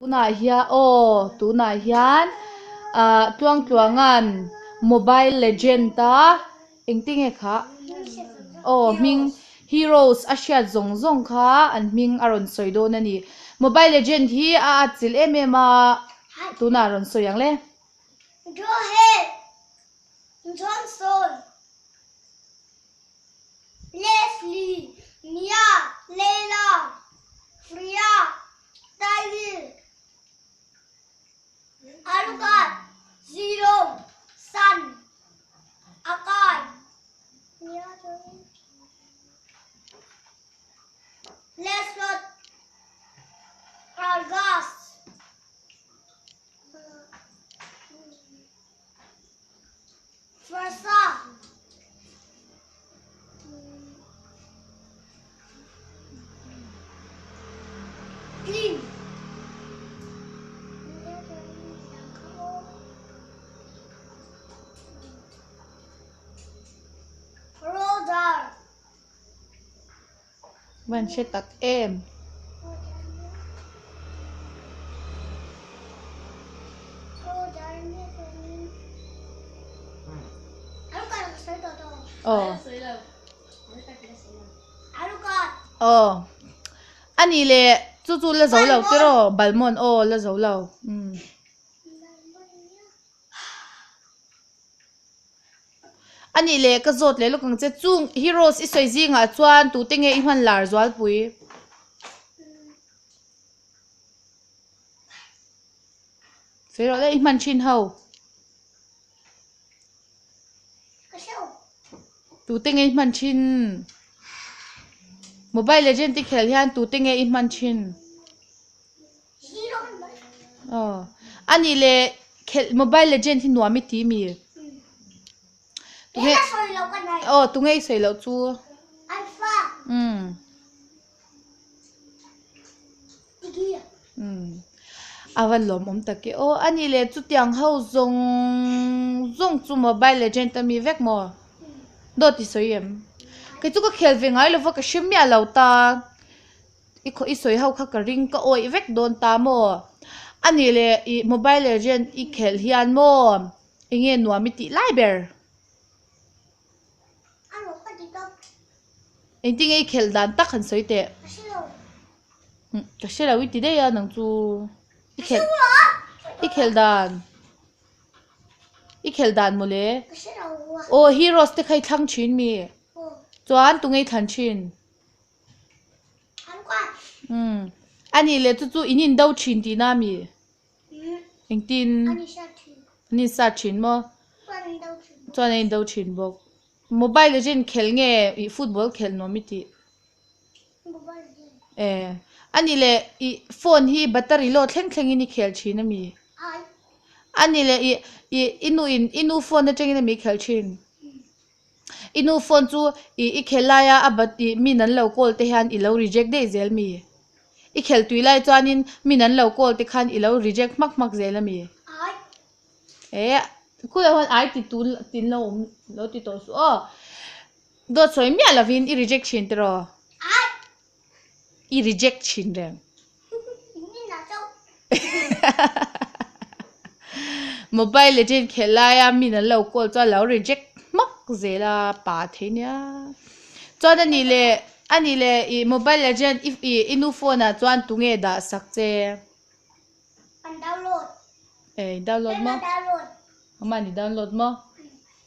Tunah hian aw tunah hian ah Tluangtluanga'n mobile legend a engtinge kha aw hming heroes a hriat zawng zawng kha an hming a rawn sawi dawn a ni mobile legend hi a atchilh em em a tunah a rawn sawi ang le. Johnson. Leslie, Mia, Leila, Freya, Tyler, Alucard, Zero, Sun, Akai, Lancelot, Argus. Farsa. Clean. Roger. Van hre tak em. Aw. Aw. Ani le chu chu la zo lo tiraw Balmond aw la zo lo. Umm. A nih leh ka zawt leh lawk ang che, chung heroes i sawi zingah chuan tute nge i hman lar zualpui? Sawi rawh le i hman thin ho. Tute nge i hman thin? Mobile legend i khel hian tute nge i hman thin? Aw a nih leh khelh mobile legend hi nuam i ti mi? Tunge aw tunge i sawi loh chu? Umm umm a va lawmawm tak e aw a nih leh chutiang ho zawng zawng chu mobile legend a mi vek maw? Dawt i sawi em? Kei chu ka khel ve ngai lova ka hre miah lo ta. I khaw i sawi ho kha ka ring ka awih vek dawn ta maw? A nih leh ih mobile legend i khelh hian maw eng nge nuam i tih lai ber? Engtin nge i khelh dan tak han sawi teh? Ka hre lo i ti daih a nang chu i khelh i khelh dan i khelh dan mawle aw heroes te kha i thlang thin mi chuan tunge i thlan thin? Umm a nih leh chu chu in indo thin tihna a mi? Engtin? An insat thin maw? Chuan an indo thin bawk. Mobile legend khelh nge ih football khelh nuam i tih? E a nih leh ih phone hi battery load thleng thlengin i khel thin a mi? A nih leh ih ih i nu in i nu phone atangin a mi i khelh thin? I nu phone chu ih i khel laia a bat ih min an lo call te hian i lo reject daih zel mi? I khel tui lai chuanin min an lo call te khan i lo reject hmak hmak zel a mi? E khulai huan ai ti tun tin lo awm lo ti tawh suh aw. Dawt sawi miah lovin i reject thin tiraw? I reject thin reng. Mobile legend khelh laia min an lo call chuan lo reject hmak zel a pa thei nia. Chuan a nih leh a nih leh ih mobile legend i ih i nu phone ah chuan tunge dah sak che? An download. Eh download maw? Download. Amah ni download maw?